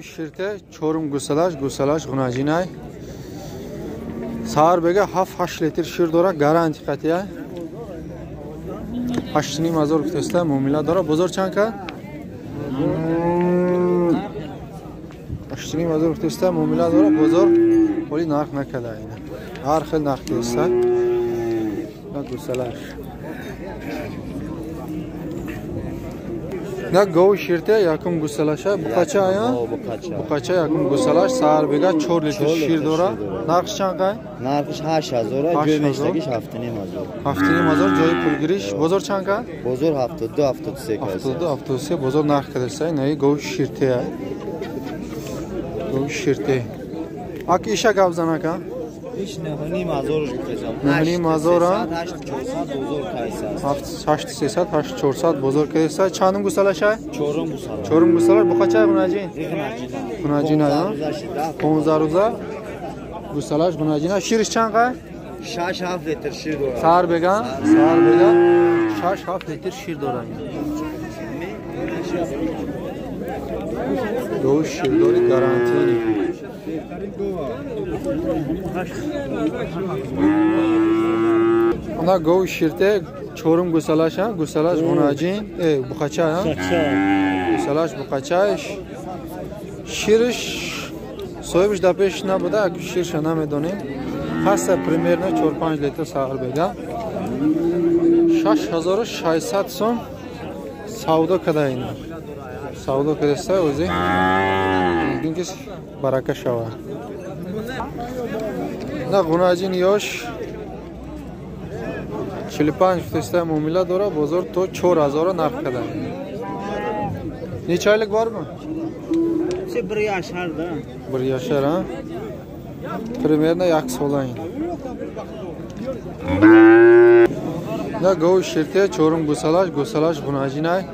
Ширте чорум гусалаш, гусалаш гунажинай. Саар бега 7-8 литр шир дора, гаранти қатия. 8.5 ҳазор гуфтеста, муомила дора. Бозор чанд кард? 8.5 ҳазор гуфтеста, муомила дора. Бозор ҳоли нарх накарда ина. Ҳар хел нарх гуфтеста. Гусалаш. На гов ширте якум гусалаша буқача ая? Буқача якум гусалаш саар бега 4 литр шир дора. Нархш чанд қай? Нархш 8000, ҷои мештагиш 7500. 7500 ҷои пулгириш. Бозор чанд қай? Бозор 72 73 қай. 72 73 бозор нарх кадасай. Наи гов ширте ай. Гов ширте. Ак иша гап занака? Иш 9500 гуфтам. 9500 8400 бозор кайса. 8300 8400 бозор кайса. Чандум гусалаша? Чорум гусала. Чорум гусала буқача гунаҷин? Гунаҷин ая. 15 рӯза гусалаш гунаҷина. Шириш чанд қай? 6-7 литр шир дорад. Сар бега? Сар бега 6-7 литр шир дорад. Ду ширдори гарантини. Она гов ширте чорум гусалаша, гусалаш гунаҷин, буқача, гусалаш буқача. Шириш соҳибиш дар пеш набуда, ширша намедонем. Ҳаста примерно 4-5 литр сар бега. 6600 сом савдо када ина. Савдо кадаста ози мумкин ки барака шава. На гунаҷин ёш 45 гуфтеста муомила дора, бозор то 4000 нарх када. Necha oylik bormi? 1 yashar da. 1 yashar, ha? Примерно як sola ин. На гов ширте чорум гусалаш, гусалаш гунаҷинай.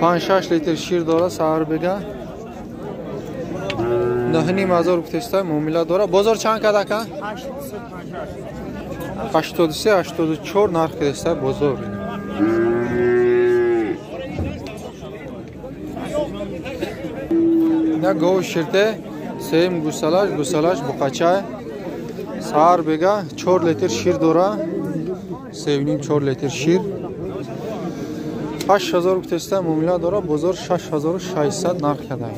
5-6 литр шир дора сар бега. 9500 гуфтеста муомила дора. Бозор чанд кад ака? 83 84 нарх кадаста бозор. На гов ширте сеюм гусалаш, гусалаш буқача. Сар бега 4 литр шир дора. 3.5-4 литр шир. 8000 гуфтеста муомила дора, бозор 6600 нарх када.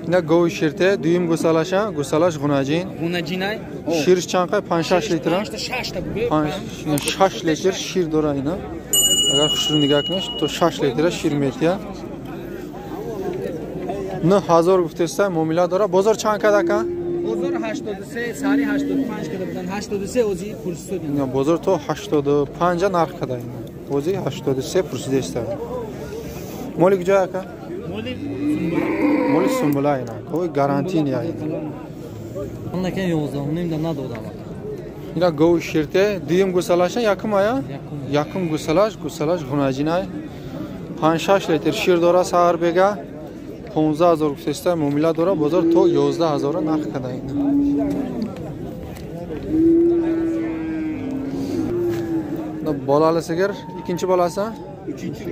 На гов ширте дуюм гусалаша, гусалаш гунаҷин. Гунаҷинай? Ширш чанд қай? 5-6 литр. 5-6 литр шир дора ина. Агар хушрӯ нигоҳ кунед, то 6 литр шир метия. 9000 гуфтеста муомила дора. Бозор чанд кад ака? Бозор 83, сари 85 када будан. 83 ози пурсид. Бозор то 85 нарх када ина. Ози 83 пурсидеста. Моли куҷо ака? Моли Сумбула ина. Гови гарантини ина. Ондакен 11 да надодам. Ина гов ширте дуюм гусалаша якум ая? Якум гусалаш, гусалаш гунаҷинай. 5-6 литр шир дора сар бега. 15000 гуфтеста муомила дора, бозор то 11000 нарх када ина. Bolali sigir, ikkinchi bolasi?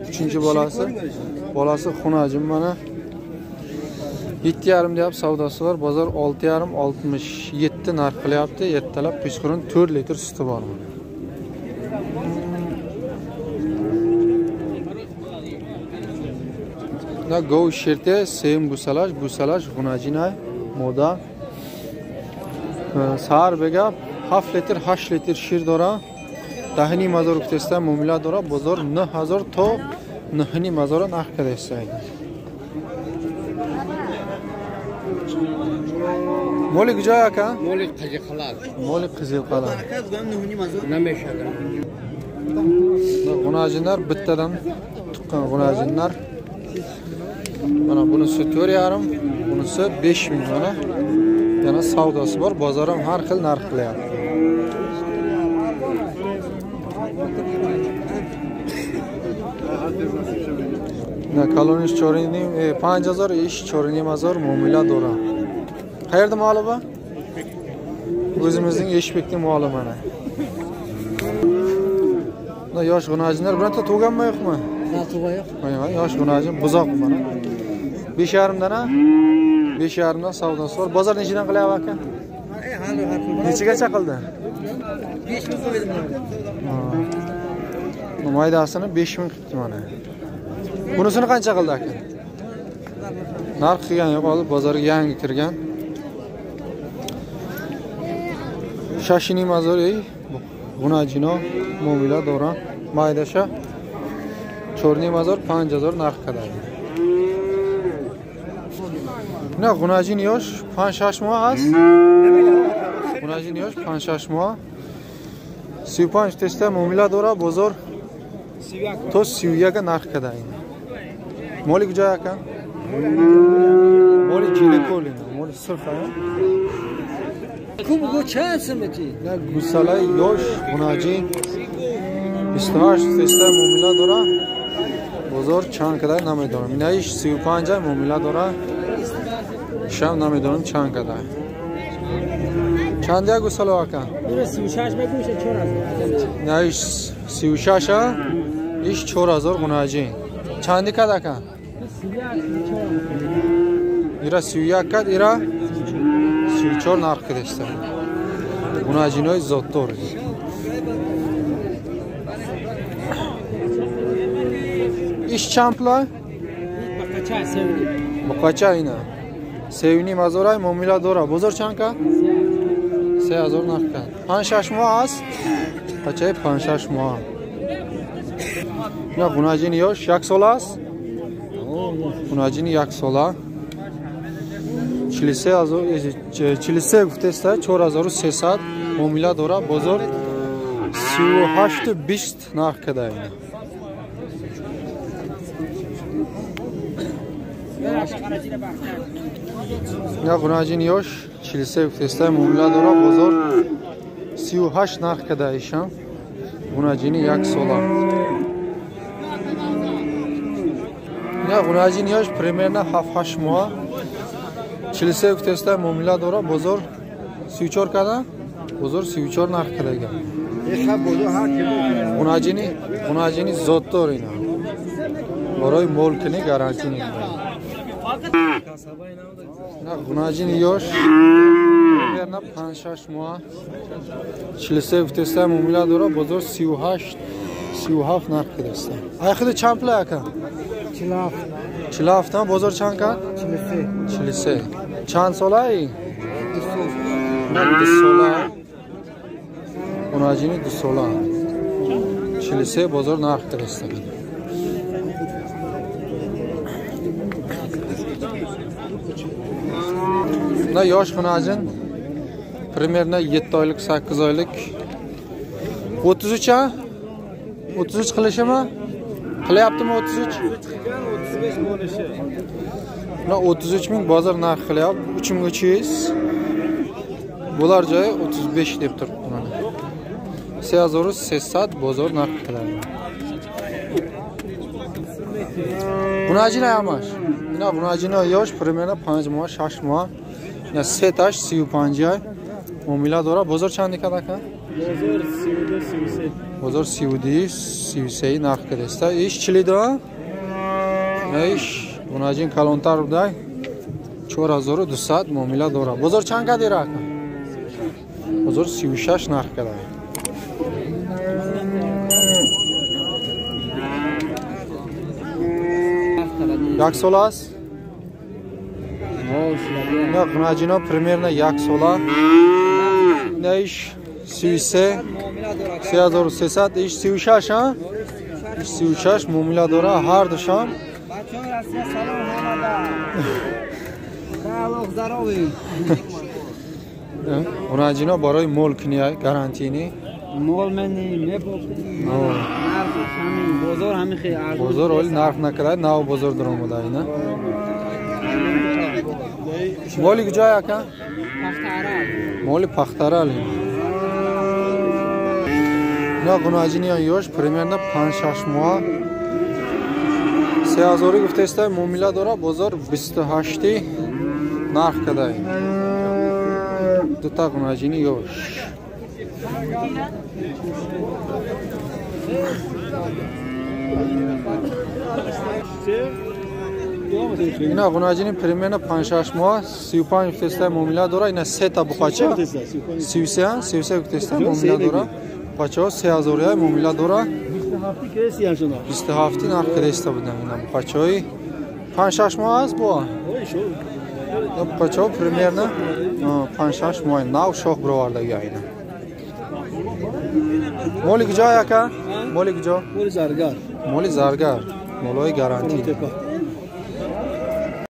Uchinchi bolasi. Bolasi xunajin mana. 7,5 deyapti savdosi bor. Bozor 6,5 67 narx qilyapti. Ertalab kechqurun 4 litr suti bor. На гов ширте сеюм гусалаш, гусалаш гунажинай мода. Сар бега 7 литр 8 литр шир дора. 10,5 гуфтеста муомила дора, бозор 9000 то 9,5 нарх кадаста. Моли куҷо ака? Моли Қизилқалъа. Моли Қизилқалъа. Намешавад. Гунажинlar bittadan tuqqan g'unajinlar. Mana bunisi 4,5, bunisi 5000 mana. Yana savdosi bor, bozor ham har xil narx qilyapti. На колониш 4,5 5000, иш 4,5 muomila dora. Qayerda moli bu? O'zimizning Eshbekning moli mana. Buna yosh g'unajinlar bironta tug'anmi yo'qmi? Ha, tug'a yo'q. Mana yosh g'unajin buzoq mana. 5,5 dan ha? 5,5 dan savdosi bor. Bozor nechidan qilyapti aka? Nechagacha qildi? 5 ming qo'ydim. Ha. Maydasini 5 ming qilibdi mana. Bunisini qancha qildi aka? Narx qilgan yo'q, hozir bozorga yangi kirgan. 6,5 hazor g'unajino muomila dora maydasha 4,5 hazor 5 hazor narx qiladi. На g'unajin yosh 5-6 moh аст. G'unajin yosh 5-6 моҳ. 35 теста муомила дора, бозор то 31 нарх када ин. Моли куҷо ака? Моли Ҷилекол ин, моли сурх ая. Ку бугу чанд сумати? На гусалаи ёш гунаҷин 28 теста муомила дора. Бозор чанд када намедонам. Инаиш 35 муомила дора. Шам намедонам чанд када. Чанд як гусало ака? Ира 36 мегӯша 4000. Инаиш 36 а, иш 4000 гунаҷин. Чанди кад ака? Ира 31 кад, ира 34 нарх кидаста. Гунаҷинои зотдор. Иш чанд пула? Бақача севни. Бақача ина. 3,5 ҳазорай муомила дора. Бозор чанд кад? 3000 нарх кад. 5-6 моҳ аст? Бачаи 5-6 моҳ. Ина гунаҷини ёш як сола аст? Гунаҷини як сола. 43 ҳазор, 43 гуфтеста, 4300 муомила дора. Бозор 38 20 нарх када ина. Ина гунаҷини ёш 43 гуфтеста муомила дора. Бозор 38 нарх када ишам. Гунаҷини як сола. Ина гунаҷини ёш примерно 7-8 моҳ. 43 гуфтеста муомила дора. Бозор 34 када? Бозор 34 нарх кадага. Гунаҷини, гунаҷини зотдор ина. Барои мол кунӣ гарантия. На гунаҷини ёш примерно 5-6 моҳ. 43 гуфтеста муомила дора. Бозор 38 37 нарх кадаста. Ай худи чанд пула ака? 47. 47 бозор чанд кад? 43. 43. Чанд солаи? 2 сола. Гунаҷини 2 сола. 43 бозор нарх кадаста. На yosh g'unajin примерно 7 oylik, 8 oylik. 33 a? 33 qilishimi? Qilyaptimi 33? 35 bo'lishi. Na 33 ming bozor narxi qilyapti. 3300. Bo'lar joyi 35 deb turibdi mana. 3300 bozor narxi qiladi. G'unajina amash. Ина гунажина ёш примерно 5 моҳ, 6 моҳ. Ина сеташ 35 ай. Муомила дора. Бозор чанд кад ака? Бозор 32 33. Бозор 32 33 нарх кадаста. Иш 42. Иш гунаҷин калонтар будай. 4200 муомила дора. Бозор чанд кад ира ака? Бозор 36 нарх када. Як сола аст? На гунаҷино примерно як сола. На иш 33 3300, иш 36 а? Иш 36 муомила дора ҳар душам. Бачаҳои Россия салом ҳамада. Сағлуқ здоровый. Гунаҷино барои мол кунӣ гарантини. Мол мени мебофтем. Нарх ҳамин бозор ҳамин хел арзон. Бозор оли нарх накарда, нав бозор даромада ина. Моли куҷое ака? Пахтаарал. Моли Пахтарал. Ина гунаҷиниён ёш примерно 5-6 моҳ. 3000 гуфтеста муомила дора, бозор 28 нарх када. Дута гунаҷини ёш. Ина ғунаҷини примерно 5-6 моҳ, 35 теста муомила дора. Ина сета буқача 33, 33 теста муомила дора. Буқачаҳо 3000 риял муомила дора. 27 нарх креста будан. Ина буқачаҳои 5-6 моҳ аст бо. Буқачаҳо примерно 5-6 моҳ нав шох бировардаги ина. Моли куҷо яка? Моли куҷо? Моли Заргар. Моли Заргар. Молои гарантӣ.